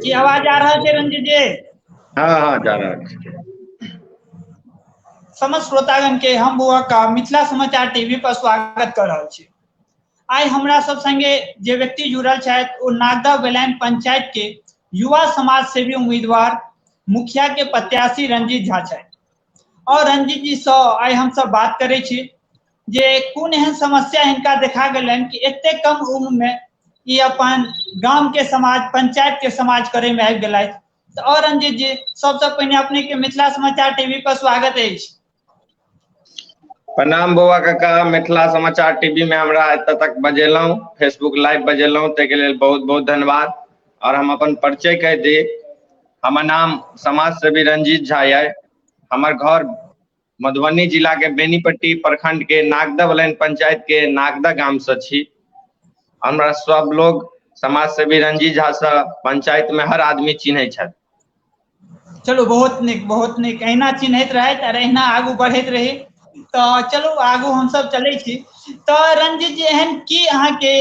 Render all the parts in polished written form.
की आवाज आ रहल छै रंजीत जी? हँ हँ, जा रहल छै। समस्त श्रोतागण के हम बौआ का मिथिला समाचार टीवी पर स्वागत कर रहल छी। आइ हमरा सब संगे जे व्यक्ति जुड़ल छथि ओ नागदा बेलायन पंचायत के युवा समाज सेवी उम्मीदवार मुखिया के प्रत्याशी रंजीत झा छथि। और रंजीत जी सँ आइ हम सब बात करै छी जे कोन एहन समस्या हिनका देखा गेलनि कि एते कम उम्र में ई अपन गाम के समाज पंचायत के समाज करे में आबि गेलथि। तऽ और रंजीत जी, सबसँ पहिने अपने के मिथिला समाचार टीवी पर स्वागत अछि। प्रणाम बौआ काका, मिथिला समाचार टीवी में हमरा एतऽ तक बजेलहुँ, फेसबुक लाइव बजेलहुँ, ताहिके लेल बहुत बहुत धन्यवाद। और हम अपन परिचय कहि दी, हमर नाम समाज सेवी रंजीत झा अइ। हमर घर मधुबनी जिला के बेनीपट्टी प्रखंड के नागदा बलाइन पंचायत के नागदा गाम से छी। हमरा सब लोग समाज सेवी रंजीत झा से पंचायत में हर आदमी चिन्है छथि। चलू, बहुत नीक, बहुत नीक। अहिना चिन्हैत रहैत और अहिना आगू बढ़ैत रही। तऽ चलू आगू हमसब चलै छी। तऽ रंजीत जी, एहन की अहाँके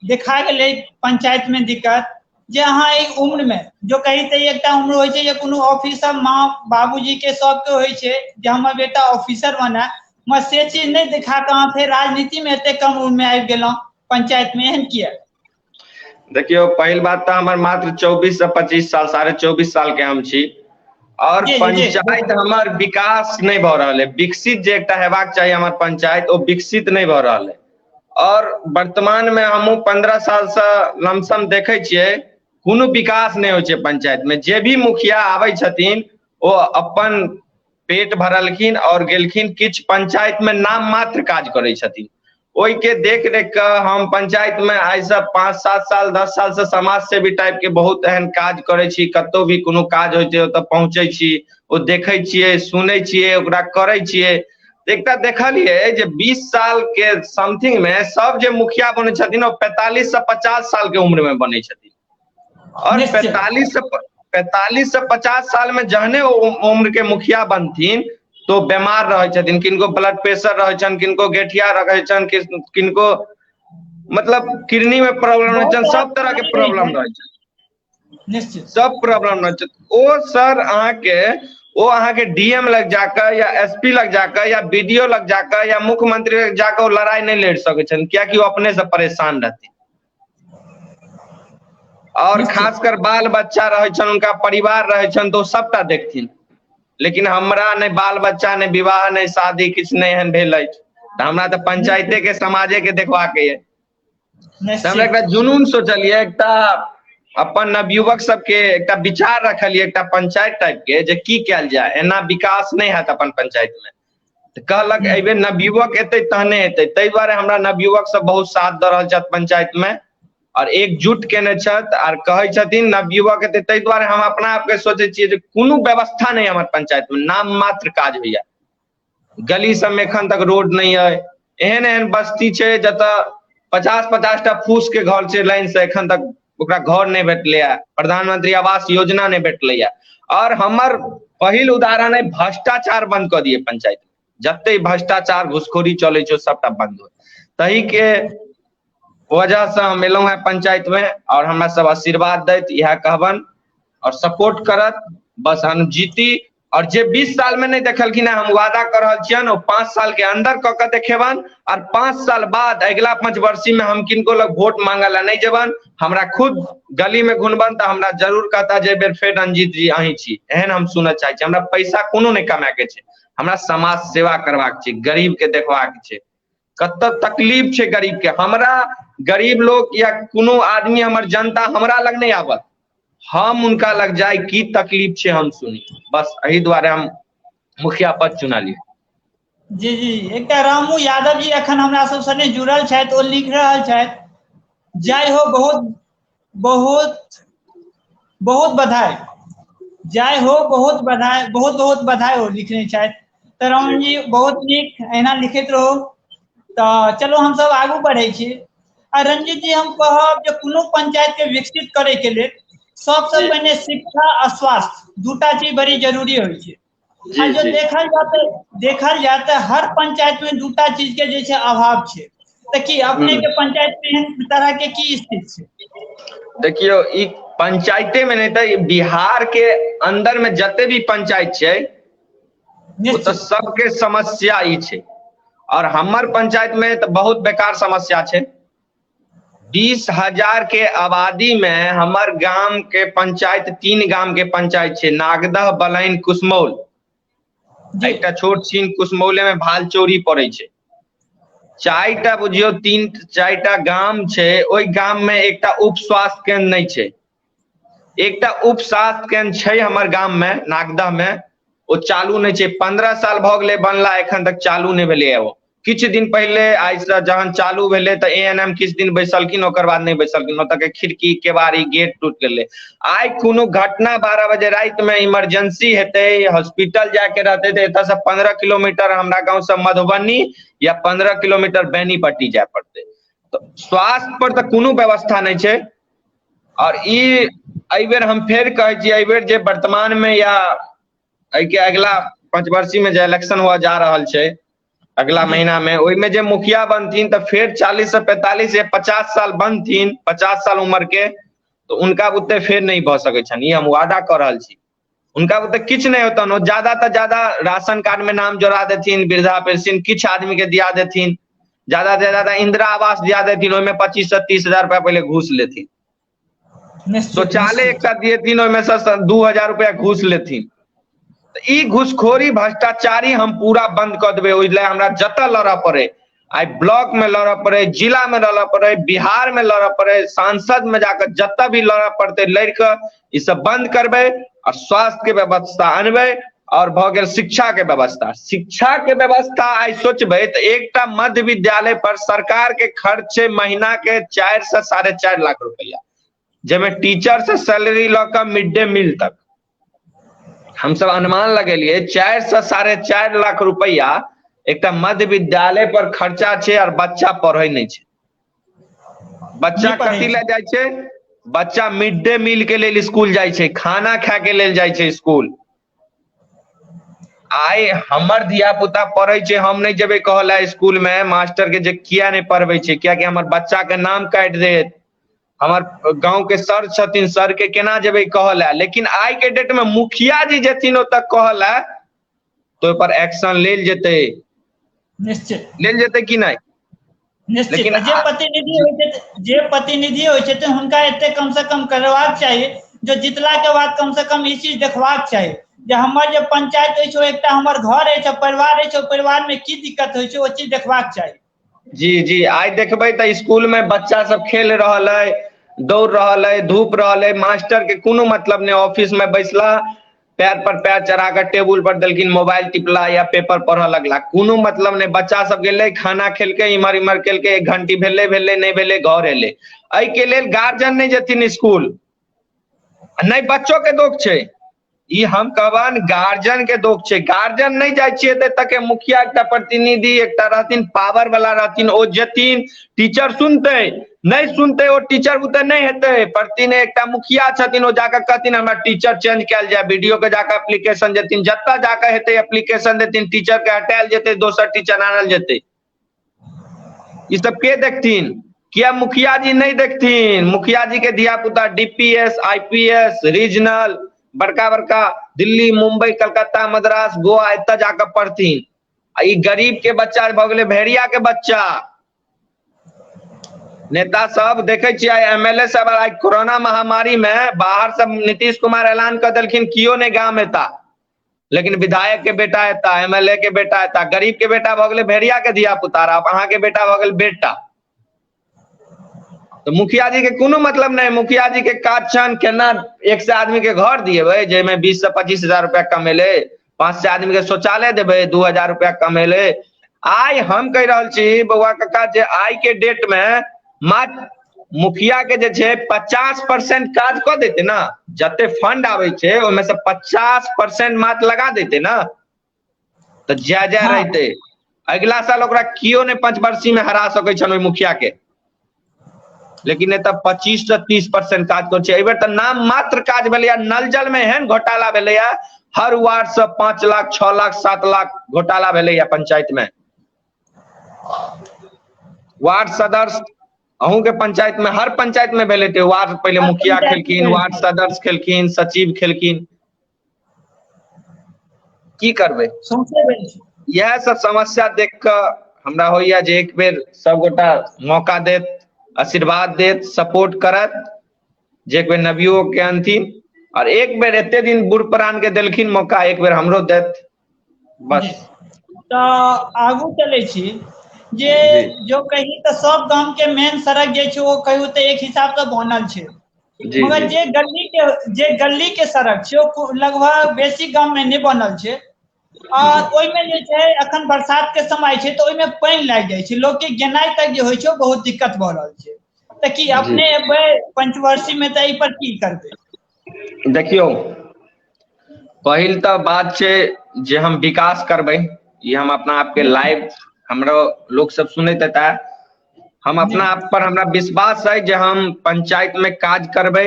देखा गेलै पंचायत में दिक्कत जे अहाँ एहि उम्र में, जो कही तऽ एकटा उम्र होइ छै जे कोनो ऑफिसर माँ बाबूजी के सबके होइ छै जे हमर बेटा ऑफिसर बने, मगर से चीज नहि देखा कऽ अहाँ फेर राजनीति में एते कम उम्र में आबि गेलहुँ पंचायत में, एहन किया? देखियौ, पहिल बात तऽ हमर मात्र 24 से 25 साल, 24.5 साल के हम छी और पंचायत हमर विकास नहि भऽ रहल है। विकसित जे एकटा हेबाक चाही हमर पंचायत, ओ विकसित नहि भऽ रहल है। और वर्तमान में हमहूँ 15 साल से लमसम देखै छियै कोनो विकास नहि होइ छै पंचायत में। जे भी मुखिया आबै छथिन ओ अपन पेट भरलखिन और गेलखिन, किछु पंचायत में नाम मात्र काज करै छथिन। ओहि के देख रेख कऽ हम पंचायत में आइ से 5-7 साल 10 साल से समाज सेवी टाइप के बहुत एहन काज करै छी। कतौ भी कोनो काज होइ छै ओतऽ पहुँचै छी, ओ देखै छियै, सुनै छियै, ओकरा करै छियै। एकटा देखलियै जे 20 साल के समथिंग में सब जे मुखिया बनै छथिन ओ 45 से 50 साल के उम्र में बनै छथिन। और 45 से 50 साल में जहने ओ उम्र के मुखिया बनथिन तो बीमार रहै छथिन, किनको ब्लड प्रेशर रहै छनि, किनको गेठिया रहै छनि, किनको मतलब किडनी में प्रॉब्लम रहै छनि, सब तरह के प्रॉब्लम रहै छनि, सब प्रॉब्लम रहै छनि। ओ सर अहाँके ओ अहाँके डीएम लग जाकऽ या एसपी लग जाकऽ या बीडीओ लग जाकऽ या मुख्यमंत्री लग जाकऽ ओ लड़ाई नहि लड़ि सकै छनि, कियाकि ओ अपने से परेशान रहथिन। और खासकर बाल बच्चा रहै छनि, उनका परिवार रहै छनि, तऽ ओ सबटा देखथिन। लेकिन हमरा नहि बाल बच्चा, नहि विवाह, नहि शादी, किछु नहि एहन भेल अछि, तऽ हमरा तऽ पंचायते के समाजे के देखबाक ये। तऽ हमरा एकटा जुनून सोचलियै, एकटा अपन नवयुवक सबके एकटा विचार रखलियै, एकटा पंचायत टाइप के जे की कयल जाय, एना विकास नहि हैत अपन पंचायत में। तऽ कहलक एहि बेर नवयुवक एतै तहने एतै। ताहि दुआरे हमरा नवयुवक सब बहुत साथ दऽ रहल छथि पंचायत में और एकजुट केने छथि और कहै छथिन नवयुवक एतै। ताहि दुआरे हम अपना आपके सोचै छियै जे कोनो व्यवस्था नहि हमर पंचायत में, नाम मात्र काज होइया। गली सब में एखन तक रोड नहि अइ, एहन एहन बस्ती छै जतऽ 50-50 टा फूस के घर छै लाइन से, एखन तक ओकरा घर नहि भेटलैया, प्रधानमंत्री आवास योजना नहि भेटलैया। और हमर पहिल उदाहरण है भ्रष्टाचार बंद कऽ दिए पंचायत में, जते भ्रष्टाचार घुसखोरी चलै छै सबटा बंद हो, तही के वजह से हम एलहुं हैं पंचायत में। और हमरा सब आशीर्वाद दैत इएह कहबन और सपोर्ट करत, बस हम जीती। और जे 20 साल में नहीं देखलखिन हैं, हम वादा कर रहल छियनि ओ 5 साल के अंदर कऽ के देखेबन। और 5 साल बाद अगिला 5 वर्षी में हम किनको लग वोट मांगे ला नहीं जेबन, हमरा खुद गली में घुनबन तऽ हमरा जरूर कहता जे बेर फेर रंजीत जी अहीं छी। एहन हम सुनऽ चाहै छी। हमरा पैसा कोनो नहि कमाए के छै, हमरा समाज सेवा करबाक छै, गरीब के देखबाक छै, कतऽ तकलीफ छै गरीब के। हमरा गरीब लोग या कोनो आदमी हमर जनता हमरा लग नहि आबत, हम उनका लग जाय की तकलीफ छै हम सुनी, बस एहि दुआरे हम मुखिया पद चुनलियै। जी जी, एकटा रामू यादव जी अखन हमरा सब सने जुड़ल छथि, ओ लिख रहल छथि जय हो, बहुत बहुत बहुत बधाई, जय हो, बहुत बधाई, बहुत बहुत बधाई ओ लिखने छथि। तऽ राम जी बहुत नीक, एना लिखैत रहू। तऽ चलू हमसब आगू बढ़ै छी। आ रंजीत जी, हम कहब जे कोनो पंचायत के विकसित करे के लेल सबसे पहिने शिक्षा आ स्वास्थ्य दूटा चीज बड़ी जरूरी होइ छै। आ जो देखल जाय तऽ हर पंचायत में दूटा चीज के जे छै अभाव छै। तऽ की अपने के पंचायत में एहन तरह के की स्थिति छै? देखियौ, ई पंचायते में नहि तऽ बिहार के अंदर में जते भी पंचायत छै ओ तऽ सबके समस्या ई छै। और हमर पंचायत में तऽ बहुत बेकार समस्या छै। 20,000 के आबादी में हमर गाम के पंचायत 3 गाम के पंचायत छै, नागदह, बलैन, कुसमौल। एकटा छोट छीन कुसमौले में भालचौरी पड़ै छै। 4टा बुझियौ 3-4टा गाम छै, ओहि गाम में एकटा उप स्वास्थ्य केंद्र नहि छै। एकटा उप स्वास्थ्य केंद्र छै हमर गाम में नागदह में, ओ चालू नहि छै। 15 साल भऽ गेलै बनला, एखन तक चालू नहि भेलैए ओ। किछु दिन पहिले आइसँ जहन चालू भेलै तऽ ANM किछु दिन बैसलखिन, ओकर बाद नहि बैसलखिन। ओतऽ के खिड़की केबाड़ी गेट टूटि गेलै। आइ कोनो घटना 12 बजे राति में इमरजेंसी हेतै, हॉस्पिटल जायके रहतै तऽ एतऽ से 15 किलोमीटर हमरा गाँव से मधुबनी या 15 किलोमीटर बेनीपट्टी जाय पड़तै। तऽ स्वास्थ्य पर तऽ कोनो व्यवस्था नहि छै। और ई एहि बेर हम फेर कहै छी, एहि बेर जे वर्तमान में या एहिके अगिला पंचवर्षीय में जे इलेक्शन हुआ जा रहल छै अगला महीना में, ओहिमे जे मुखिया बनथिन तऽ फेर 40 से 45 या 50 साल बनथिन, 50 साल उम्र के, तऽ उनका बुते फेर नहि भऽ सकै छनि। ई हम वादा कऽ रहल छी। उनका बुते किछु नहि होतनि। ओ ज्यादा तऽ ज्यादा राशन कार्ड में नाम जोड़ा देथिन, वृद्धा पेंशन किछु आदमी के दिया देथिन, ज्यादा से ज्यादा इंदिरा आवास दिया देथिन, ओहिमे 25 से 30 हजार रुपया पहिले घूस लेथिन। शौचालय एकटा दिएथिन, ओहिमे से 2000 रुपया घूस लेथिन। ई घूसखोरी भ्रष्टाचारी हम पूरा बंद कऽ देबै। ओहि लए हमरा जतऽ लड़ऽ पड़े, आइ ब्लॉक में लड़ऽ पड़े, जिला में लड़ऽ पड़े, बिहार में लड़ऽ पड़े, सांसद में जाकर जतऽ भी लड़ऽ पड़तै, लड़ि कऽ ई सब बंद करबै और स्वास्थ्य के व्यवस्था अनबै। और भऽ गेल शिक्षा के व्यवस्था। शिक्षा के व्यवस्था आइ सोचबै तऽ एकटा मध्य विद्यालय पर सरकार के खर्च छै महीना के 4 से 4.5 लाख रुपया, जाहिमे टीचर से सैलरी लऽ कऽ मिड डे मील तक। हमसब अनुमान लगेलियै 4 से 4.5 लाख रुपया एकटा मध्य विद्यालय पर खर्चा छै और बच्चा पढ़ै नहि छै। बच्चा कथी लए जाइ छै? बच्चा मिड डे मील के लेल स्कूल जाइ छै, खाना खाय के लेल जाइ छै स्कूल। आइ हमर धिया पुता पढ़ै छै, हम नहि जेबै कहऽ लए स्कूल में मास्टर के जे किया नहि पढ़बै छै, कियाकि हमर बच्चा के नाम काटि देत। हमर गाँव के सर छथिन, सर के केना जेबै कहऽ लए। लेकिन आइ के डेट में मुखिया जी जेथिन ओतऽ कहऽ लए तऽ ओहि पर एक्शन लेल जेतै। निश्चित लेल जेतै कि नहि? निश्चित। लेकिन जे प्रतिनिधि होइ छै, जे प्रतिनिधि होइ छथिन हुनका एते कम से कम करबाक चाही, जो जितला के बाद कम से कम ई चीज देखबाक चाही जे हमर जे पंचायत अछि ओ एकटा हमर घर अछि, परिवार अछि, ओ परिवार में की दिक्कत होइ छै ओ चीज देखबाक चाही। जी जी, आइ देखबै तऽ स्कूल में बच्चा सब खेल रहल अइ, दौड़ रहल अइ, धूप रहल अइ, मास्टर के कोनो मतलब नहि। ऑफिस में बैसला, पैर पर पैर चढ़ा कऽ टेबुल पर देलखिन, मोबाइल टिपला या पेपर पढ़ऽ लगला, कोनो मतलब नहि। बच्चा सब गेलै, खाना खेलकै, इम्हर इम्हर केलकै, 1 घंटी भेलै भेलै नहि भेलै, घर एलै। एहिके लेल गार्जियन नहि जेथिन स्कूल, नहि बच्चो के दोष छै, ई हम कहबनि गार्जियन के दोष छै। गार्जियन नहि जाइ छियै तऽ एतऽ के मुखिया एकटा प्रतिनिधि एकटा रहथिन, पावर वाला रहथिन, ओ जेथिन, टीचर सुनतै, नहि सुनतै ओ टीचर बुते नहि हेतै। प्रतिनिधि एकटा मुखिया छथिन, ओ जाकऽ कहथिन हमरा टीचर चेंज कयल जाय, बीडीओ के जाकऽ एप्लीकेशन देथिन, जतऽ जाकऽ हेतै एप्लीकेशन देथिन, टीचर के हटायल जेतै, दोसर टीचर आनल जेतै। ई सब के देखथिन? किया मुखिया जी नहि देखथिन? मुखिया जी के धिया पुता DPS, IPS, regional, बड़का बड़का दिल्ली, मुंबई, कलकत्ता, मद्रास, गोवा एतऽ जाकऽ पढ़थिन। आ ई गरीब के बच्चा भऽ गेलै भेड़िया के बच्चा। नेता सब देखै छियै आइ MLA सब, आइ कोरोना महामारी में बाहर सब नीतीश कुमार ऐलान कऽ देलखिन कियो नहि गाम एता, लेकिन विधायक के बेटा एता, MLA के बेटा एता। गरीब के बेटा भऽ गेलै भेड़िया के धिया पुता, आब अहाँ के बेटा भऽ गेल बेटा। तऽ मुखिया जी के कोनो मतलब नहि। मुखिया जी के काज छनि केना 100 आदमी के घर दिएबै, जाहिमे 20 से 25 हजार रुपया कमेलै, 500 आदमी के शौचालय देबै, 2000 रुपया कमेलै। आइ हम कहि रहल छी बौआ काका जे आइ के डेट में मात्र मुखिया के जे छै 50% काज कऽ देतै ना, जते फंड आबै छै ओहिमे से 50% मात्र लगा देतै ना, तऽ जय जय रहतै। अगिला साल ओकरा कियो नहि पंचवर्षी में हरा सकै छनि ओहि मुखिया के। लेकिन एतऽ 25 से 30% काज करै छै। एहि बेर तऽ नाम मात्र काज भेलैया। नल जल में एहन घोटाला भेलैया, हर वार्ड से 5 लाख, 6 लाख, 7 लाख घोटाला भेलैया पंचायत में। वार्ड सदस्य अहूँ के पंचायत में, हर पंचायत में भेल हेतै। वार्ड पहिले मुखिया खेलखिन, वार्ड सदस्य खेलखिन, सचिव खेलखिन। की करबै, इएह सब समस्या देख कऽ हमरा होइया जे एक बेर सबगोटा मौका देत, आशीर्वाद देत, सपोर्ट करत, जे एक बेर नवियो के अनथिन। और एक बेर एते दिन बूढ़ प्राण के देलखिन मौका, एक बेर हमरो देत, बस। तऽ आगू चलै छी जे जो कही तऽ सब गाम के मेन सड़क जे छै ओ कहियो तऽ एक हिसाब से बनल छै, मगर जे गली के सड़क छै ओ लगभग बेसी गाम में नहि बनल छै। आ ओहिमे जे छै अखन बरसात के समय छै तऽ ओहिमे पानि लागि जाइ छै, लोक के गेनाइ तक जे होइ छै बहुत दिक्कत भऽ रहल छै। तऽ की अपने एबै पंचवर्षी में तऽ एहि पर की करबै? देखियौ, पहिल तऽ बात छै जे हम विकास करबै, ई हम अपना आपके लाइव हमरो लोक सब सुनैत हेता, हम अपना आप पर हमरा विश्वास है जे हम पंचायत में काज करबै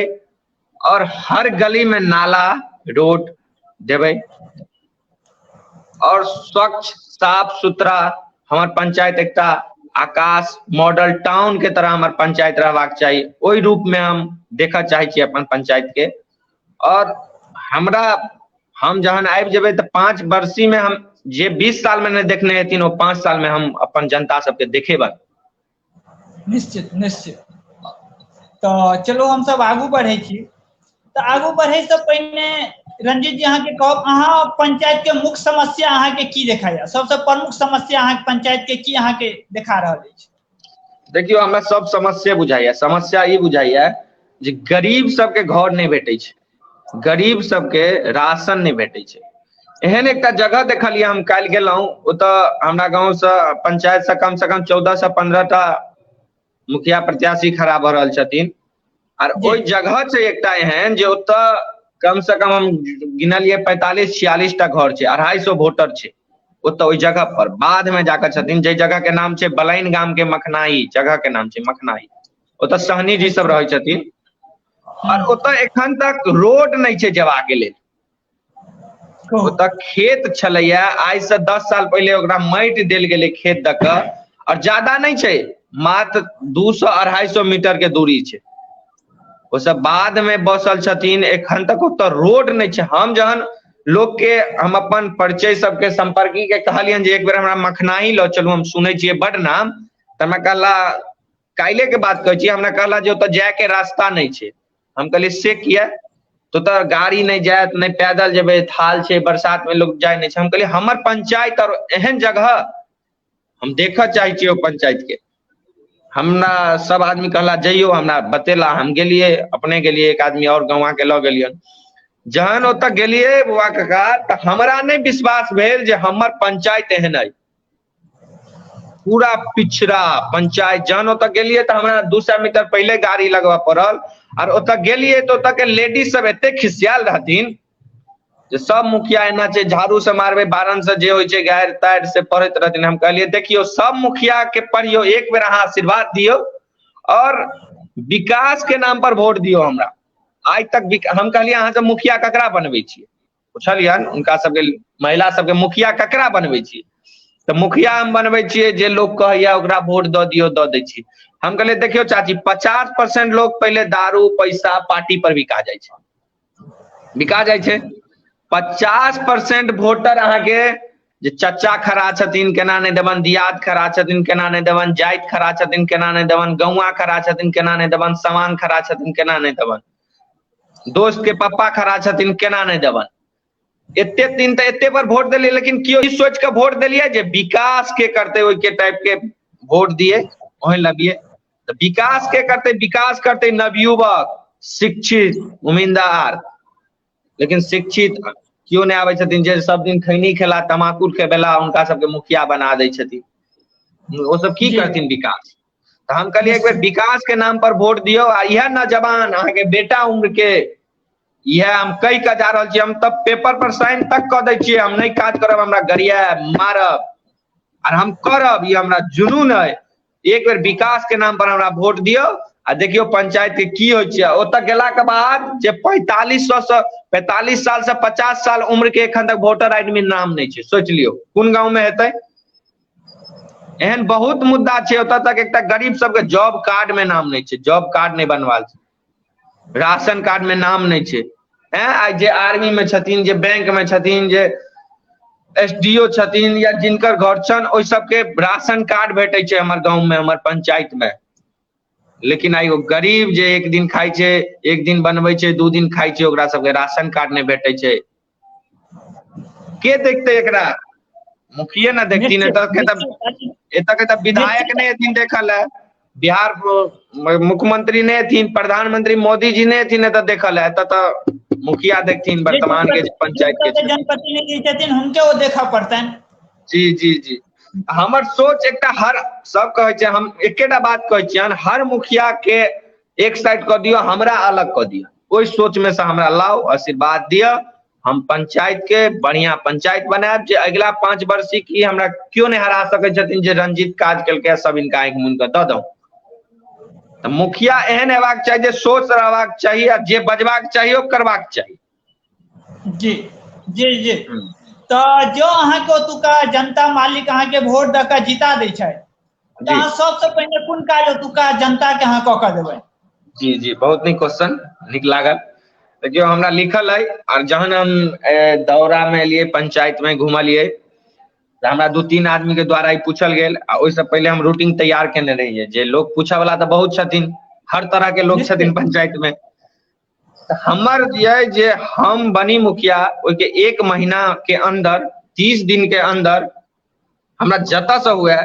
और हर गली में नाला रोड देबै और स्वच्छ साफ सुथरा हमर पंचायत एकटा आकाश मॉडल टाउन के तरह हमर पंचायत रहबाक चाही, ओहि रूप में हम देखऽ चाहै छी अपन पंचायत के। और हमरा हम जहन आबि जेबै तऽ 5 वर्षी में हम जे 20 साल में नहि देखने हेथिन ओ 5 साल में हम अपन जनता सबके देखेबनि। निश्चित निश्चित। तऽ चलू हम सब आगू बढ़ै छी। तऽ आगू बढ़ै से पहिने रंजीत जी अहाँके कहब, अहाँ पंचायत के मुख्य समस्या अहाँके की देखाइया? सबसे प्रमुख समस्या अहाँके पंचायत के की अहाँके देखा रहल अछि? देखियौ, हमरा सब समस्या बुझाइया। समस्या ई बुझाइया जे गरीब सबके घर नहि भेटै छै, गरीब सबके राशन नहि भेटै छै। एहन एकटा जगह देखलियै हम काल्हि गेलहुँ, ओतऽ हमरा गाँवसँ पंचायतसँ कम से कम 14 से 15 टा मुखिया प्रत्याशी खड़ा भऽ रहल छथिन। आर ओहि जगह छै एकटा एहन जे ओतऽ कम से कम हम गिनलियै 45-46 टा घर छै, 250 वोटर छै ओतऽ ओहि जगह पर। बाध में जाकऽ छथिन, जाहि जगह के नाम छै बलैन गाम के मखनाई, जगह के नाम छै मखनाई, ओतऽ सहनी जी सब रहै छथिन। और ओतऽ एखन तक रोड नहि छै जेबाक के लेल। ओतऽ खेत छलैया, आइ से 10 साल पहिले ओकरा माटि देल गेलै खेत दऽ कऽ, और ज्यादा नहि छै, मात्र 200-250 मीटर के दूरी छै। ओ सब बाद में बसल छथिन, एखन तक ओतऽ रोड नहि छै। हम जहन लोक के हम अपन परिचय सबके संपर्की के कहलियनि जे एक बेर हमरा मखनाही लऽ चलू, हम सुनै छियै बड नाम, तऽ हमरा कहला, काल्हि के बात कहै छी, हमरा कहला जे ओतऽ जाय के रास्ता नहि छै। हम कहलियै से किया? तऽ ओतऽ गाड़ी नहि जायत, नहि पैदल जेबै, थाल छै, बरसात में लोक जाय नहि छै। हम कहलियै हमर पंचायत और एहन जगह हम देखऽ चाहै छियै ओ पंचायत के। हमरा सब आदमी कहला जइयो, हमरा बतेला, हम गेलियै, अपने गेलियै, एक आदमी और गौवा के लऽ गेलियनि। जहन ओतऽ गेलियै बौआ काका, तऽ हमरा नहि विश्वास भेल जे हमर पंचायत एहन अइ, पूरा पिछड़ा पंचायत। जहन ओतऽ गेलियै तऽ हमरा 200 मीटर पहिले गाड़ी लगबऽ पड़ल। और ओतऽ गेलियै तऽ ओतऽ के लेडीज सब एते खिसियाल रहथिन जे सब मुखिया एना छै, झाड़ू से मारबै, बारन से जे होइ छै गारि तारि से पढ़ैत रहथिन। हम कहलियै देखियौ सब मुखिया के पढ़ियौ, एक बेर अहाँ आशीर्वाद दियौ और विकास के नाम पर वोट दियौ हमरा। आइ तक हम कहलियै अहाँ सब मुखिया ककरा बनबै छियै? पुछलियनि हुनका सबके, महिला सबके, मुखिया ककरा बनबै छियै? तऽ मुखिया हम बनबै छियै जे लोक कहैया ओकरा वोट दऽ दियौ, दऽ दै छियै। हम कहलियै देखियौ चाची, 50% लोक पहिले दारू पैसा पार्टी पर बिका जाइ छै, बिका जाइ छै। 50% वोटर अहाँके जे चचा खड़ा छथिन केना नहि देबनि, दियाद खड़ा छथिन केना नहि देबनि, जाति खड़ा छथिन केना नहि देबनि, गौआँ खड़ा छथिन केना नहि देबनि, समांग खड़ा छथिन केना नहि देबनि, दोस्त के पप्पा खड़ा छथिन केना नहि देबनि। एते दिन तऽ एते पर वोट देलियै, लेकिन केओ ई सोचि कऽ वोट देलियै जे विकास के करतै ओहि के टाइप के वोट दिए, ओहन लबियै। तऽ विकास के करतै? विकास करतै नवयुवक, शिक्षित उम्मीदवार। लेकिन शिक्षित केओ नहि आबै छथिन, जे सब दिन खैनी खेला तमाकुल खेला हुनका सबके मुखिया बना दै छथिन, ओ सब की करथिन विकास? तऽ हम कहलियै एक बेर विकास के नाम पर वोट दियौ। आ इएह नौजवान अहाँके बेटा उम्र के, इएह हम कहि कऽ जा रहल छी, हम तऽ पेपर पर साइन तक कऽ दै छियै, हम नहि काज करब, हमरा गरियाब मारब, आर हम करब, ई हमरा जुनून अइ। एक बेर विकास के नाम पर हमरा वोट दियौ आ देखियौ पंचायत के की होइ छै। ओतऽ गेला के बाद जे 45 साल से 50 साल उम्र के एखन तक वोटर आईडी में नाम नहि छै, सोचि लियौ कोन गाँव में हेतै। एहन बहुत मुद्दा छै। ओतऽ तक एकटा गरीब सबके जॉब कार्ड में नाम नहि छै, जॉब कार्ड नहि बनवाल छै, राशन कार्ड में नाम नहि छै। आइ जे आर्मी में छथिन, जे बैंक में छथिन, जे एस डी ओ छथिन या जिनकर घर छनि, ओहि सबके राशन कार्ड भेटै छै हमर गाँव में, हमर पंचायत में। लेकिन आइ ओ गरीब जे एक दिन खाइ छै, एक दिन बनबै छै, 2 दिन खाइ छै, ओकरा सबके राशन कार्ड नहि भेटै छै। के देखतै एकरा? मुखिये ने देखथिन। एतऽ के तऽ एतऽ के तऽ विधायक नहि एथिन देखऽ लए, बिहार मुख्यमंत्री नहि एथिन, प्रधानमंत्री मोदी जी नहि एथिन एतऽ देखऽ लए। एतऽ तऽ मुखिया देखथिन वर्तमान के पंचायत के जनप्रतिनिधि छथिन, हुनके ओ देखऽ पड़तनि। जी जी जी। हमर सोच एकटा हर सब कहै छै, हम एकेटा बात कहै छियनि, हर मुखिया के एक साइड कऽ दियौ, हमरा अलग कऽ दियौ। ओहि सोच में से हमरा लाउ, आशीर्वाद दिअ, हम पंचायत के बढ़िया पंचायत बनायब जे अगिला 5 वर्षी की हमरा केओ नहि हरा सकै छथिन। जे रंजीत काज केलकै सब इनका आँखि मुनि कऽ दऽ दौ। तऽ मुखिया एहन हेबाक चाही जे सोच रहबाक चाही आ जे बजबाक चाही ओ करबाक चाही। जी जी जी। तऽ जो अहाँके ओतुका जनता मालिक अहाँके वोट दऽ कऽ जिता दै छै, तऽ अहाँ सबसँ पहिने कोन काज ओतुका जनता के अहाँ कऽ कऽ देबै? जी जी, बहुत नीक क्वेश्चन, नीक लागल। देखियौ हमरा लिखल है, और जहन हम दौरा में एलियै, पंचायत में घुमलियै, तऽ हमरा 2-3 आदमी के द्वारा ई पूछल गेल। आ ओहिसँ पहिले हम रूटीन तैयार केने रहियै, जे लोक पूछऽ वाला तऽ बहुत छथिन, हर तरह के लोक छथिन पंचायत में। तऽ हमर ये जे हम बनी मुखिया, ओहिके 1 महीना के अंदर, 30 दिन के अंदर हमरा जतऽ से हुए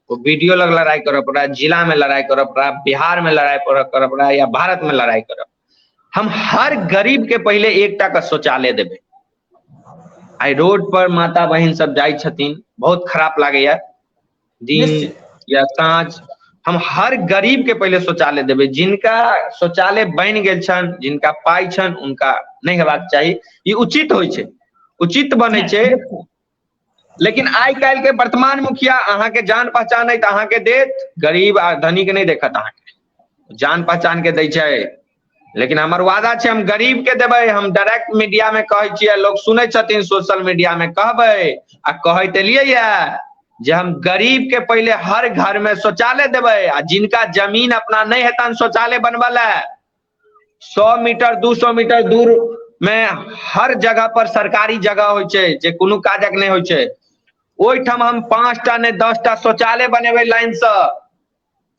वो वीडियो लग लड़ाई करऽ पड़ा, जिला में लड़ाई करऽ पड़ा, बिहार में लड़ाई करऽ पड़ा या भारत में लड़ाई करऽ। हम हर गरीब के पहिले एकटा का शौचालय देबै। आइ रोड पर माता बहिन सब जाइ छथिन, बहुत खराब लागैया दिन या साँझ। हम हर गरीब के पहिले शौचालय देबै। जिनका शौचालय बनि गेल छनि, जिनका पाइ छनि, उनका नहि हेबाक चाही। ई उचित होइ छै, उचित बनै छै। लेकिन आइ काल्हि के वर्तमान मुखिया अहाँके जान पहचान है तऽ अहाँके देत, गरीब आ धनी के नहि देखत, अहाँके जान पहचान के दै छै। लेकिन हमर वादा छै, हम गरीब के देबै। हम डायरेक्ट मीडिया में कहै छियै, लोक सुनै छथिन, सोशल मीडिया में कहबै आ कहैत एलियै ये जे हम गरीब के पहिले हर घर में शौचालय देबै। आ जिनका जमीन अपना नहि हेतनि शौचालय बनबै लए, 100 मीटर 200 मीटर दूर में हर जगह पर सरकारी जगह होइ छै जे कोनो काजक नहि होइ छै, ओहिठाम हम 5टा नहि 10टा शौचालय बनेबै लाइन से।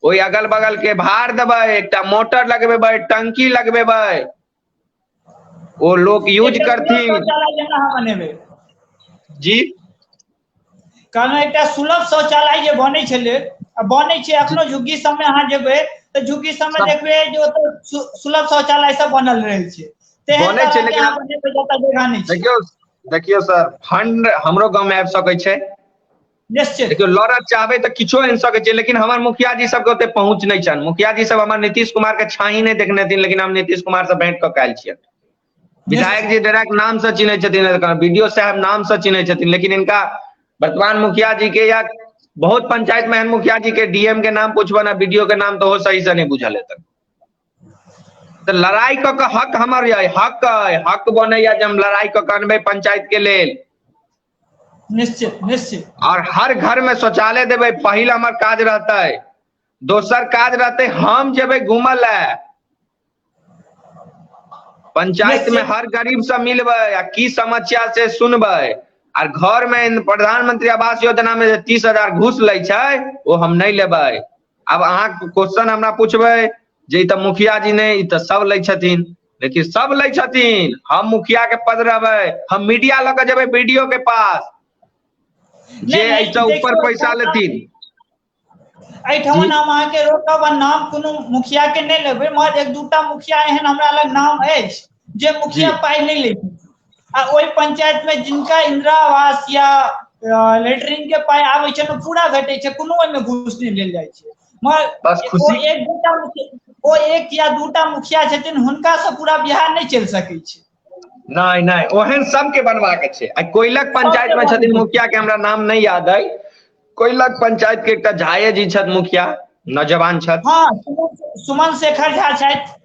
ओहि अगल बगल के भार देबै, एकटा मोटर लगबेबै, टंकी लगबेबै, ओ लोक यूज करथिन। जी कहलहुँ एकटा सुलभ शौचालय जे बनै छलै, आ बनै छै अखनो झुग्गी सबमे अहाँ जेबै तऽ झुग्गी सबमे देखबै जे ओतऽ सुलभ शौचालय सब बनल रहै छै। बनै छै, लेकिन देखियौ देखियौ सर, फंड हमरो गाँव में आबि सकै छै। निश्चित। देखियौ लड़ऽ चाहबै तऽ किछो आनि सकै छै, लेकिन हमर मुखिया जी सबके ओते पहुँच नहि छनि। मुखिया जी सब हमर नीतीश कुमार के छाही नहि देखने हेथिन, लेकिन हम नीतीश कुमार से भेंट कऽ के आयल छियनि। विधायक जी डायरेक्ट नाम से चिन्है छथिन, बी डी ओ साहब नाम से चिन्है छथिन, लेकिन इनका वर्तमान मुखिया जी के या बहुत पंचायत में एहन मुखिया जी के डीएम के नाम पूछबनि आ बीडीओ के नाम तऽ ओहो सही से नहि बुझल हेतनि। तऽ लड़ाई कऽ के हक हमर यऽ, हक अइ, हक बनैया जे हम लड़ाई कऽ के अनबै पंचायत के लेल। निश्चित निश्चित। और हर घर में शौचालय देबै, पहिल हमर काज रहतै। दोसर काज रहतै हम जेबै घूमऽ लए, पंचायत में हर गरीब से मिलबै आ की समस्या से सुनबै। और घर में प्रधानमंत्री आवास योजना में जे 30,000 घूस लै छै ओ हम नहि लेबै। आब अहाँ क्वेश्चन हमरा पूछबै जे ई तऽ मुखिया जी नहि, ई तऽ सब लै छथिन। लेकिन सब लै छथिन, हम मुखिया के पद रहबै, हम मीडिया लऽ के जेबै बीडीओ के पास जे एहिसँ ऊपर पैसा लेथिन। एहिठाम हम अहाँके रोकब आ नाम कोनो मुखिया के नहि लेबै, मगर एक दूटा मुखिया एहन हमरा लग नाम अछि जे मुखिया पाइ नहि लै छथिन। आ ओहि पंचायत में जिनका इंदिरा आवास या लेटरिन के पाइ आबै छै पूरा भेटै छै, कोनो ओहिमे घूस नहि लेल जाइ छै। मगर ओ एक दूटा ओ एक या दूटा मुखिया छथिन, हुनका से पूरा बिहार नहि चलि सकै छै। नहि नहि, ओहन सबके बनबाक छै। आ कोइलक पंचायत में छथिन मुखिया के हमरा नाम नहि याद अइ, कोइलक पंचायत के एकटा झाये जी छथि मुखिया, नौजवान छथि। हाँ, सुमन शेखर झा छथि।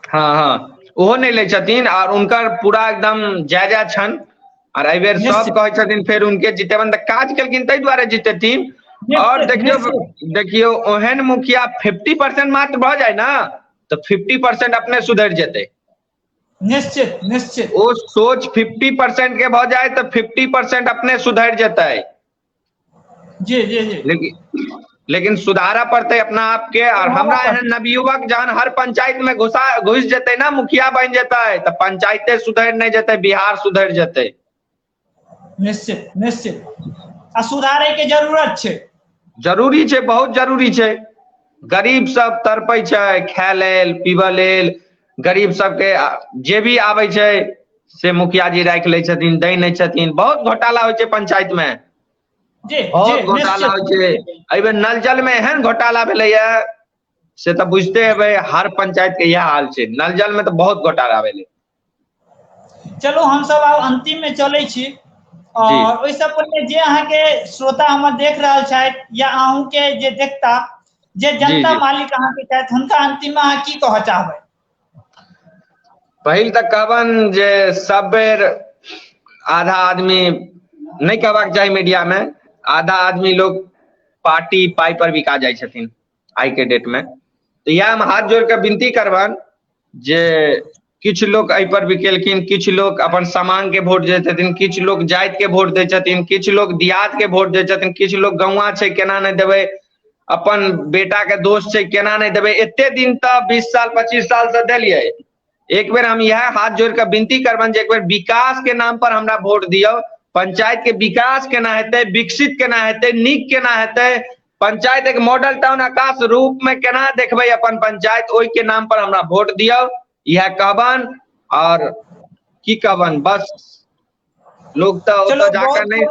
हाँ हाँ, ओहो नहि लै छथिन और उनकर पूरा एकदम जय जय छनि। और एहि बेर सब कहै छथिन फेर उनके जितेबनि, तऽ काज केलखिन ताहि दुआरे जितेथिन। और देखियौ देखियौ ओहन मुखिया 50% मात्र भऽ जाय ना तऽ 50% अपने सुधरि जेतै। निश्चित निश्चित। ओ सोच 50% के भऽ जाय तऽ 50% अपने सुधरि जेतै। जी जी जी। लेकिन लेकिन सुधारऽ पड़तै अपना आप के। और हमरा एहन नवयुवक जहन हर पंचायत में घुस जेतै ना, मुखिया बनि जेतै, तऽ पंचायते सुधरि नहि जेतै, बिहार सुधरि जेतै। निश्चित निश्चित। आ सुधारे के जरूरत छै। जरूरी छै, बहुत जरूरी छै। गरीब सब तड़पै छै खाय लेल पीबऽ लेल। गरीब सबके जे भी आबै छै से मुखिया जी राखि लै छथिन, दै नहि छथिन। बहुत घोटाला होइ छै पंचायत में, बहुत घोटाला होइ छै। एहि बेर नल जल में एहन घोटाला भेलैया से तऽ बुझते हेबै, हर पंचायत के इएह हाल छै। नल जल में तऽ बहुत घोटाला भेलै। चलू हमसब आब अंतिम में चलै छी। और ओहिसँ पहिने जे अहाँके श्रोता हमर देख रहल छथि या अहूँके जे देखता, जे जनता मालिक अहाँके छथि, हुनका अंतिम में अहाँ की कहऽ चाहबै? पहिल तऽ कहबनि जे सब बेर आधा आदमी नहि कहबाक चाही मीडिया में, आधा आदमी लोग पार्टी पाई पर बिका जाइ छथिन आइ के डेट में। तऽ इएह हम हाथ जोड़ के विनती करबनि जे किछु लोक एहि पर बिकेलखिन, किछु लोक अपन समांग के वोट दै छथिन, किछु लोक जाति के वोट दै छथिन, किछु लोक दियाद के वोट दै छथिन, किछु लोक गौआँ छै केना नहि देबै, अपन बेटा के दोस्त छै केना नहि देबै। एते दिन तऽ 20 साल 25 साल से देलियै। एक बेर हम इएह हाथ जोड़ के विनती करबनि जे एक बेर विकास के नाम पर हमरा वोट दियौ। पंचायत के विकास केना हेतै, विकसित केना हेतै, नीक केना हेतै, पंचायत एक मॉडल टाउन आकाश रूप में केना देखबै अपन पंचायत, ओहि के नाम पर हमरा वोट दियौ, इएह कहबनि। और की कहबनि, बस लोग तऽ ओतऽ जाकर नहि,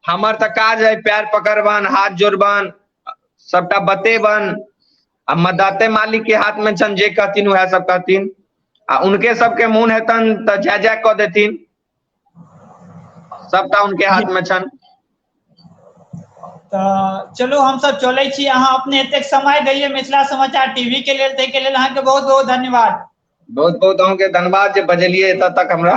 हमर तऽ काज है पैर पकड़बन, हाथ जोड़बन, सबटा बतेबन। आ मतदाते मालिक के हाथ में छनि, जे कहथिन वएह सब कहथिन। आ उनके सबके मोन हेतनि तऽ जय जय कऽ देथिन, सबटा उनके हाथ में छनि। तऽ चलू हमसब चलै छी। अहाँ अपने एतेक समय दैयै मिथिला समाचार टीवी के लेल, ताहिके लेल अहाँके बहुत बहुत धन्यवाद। बहुत बहुत अहूँके धन्यवाद जे बजेलियै एतऽ तक हमरा।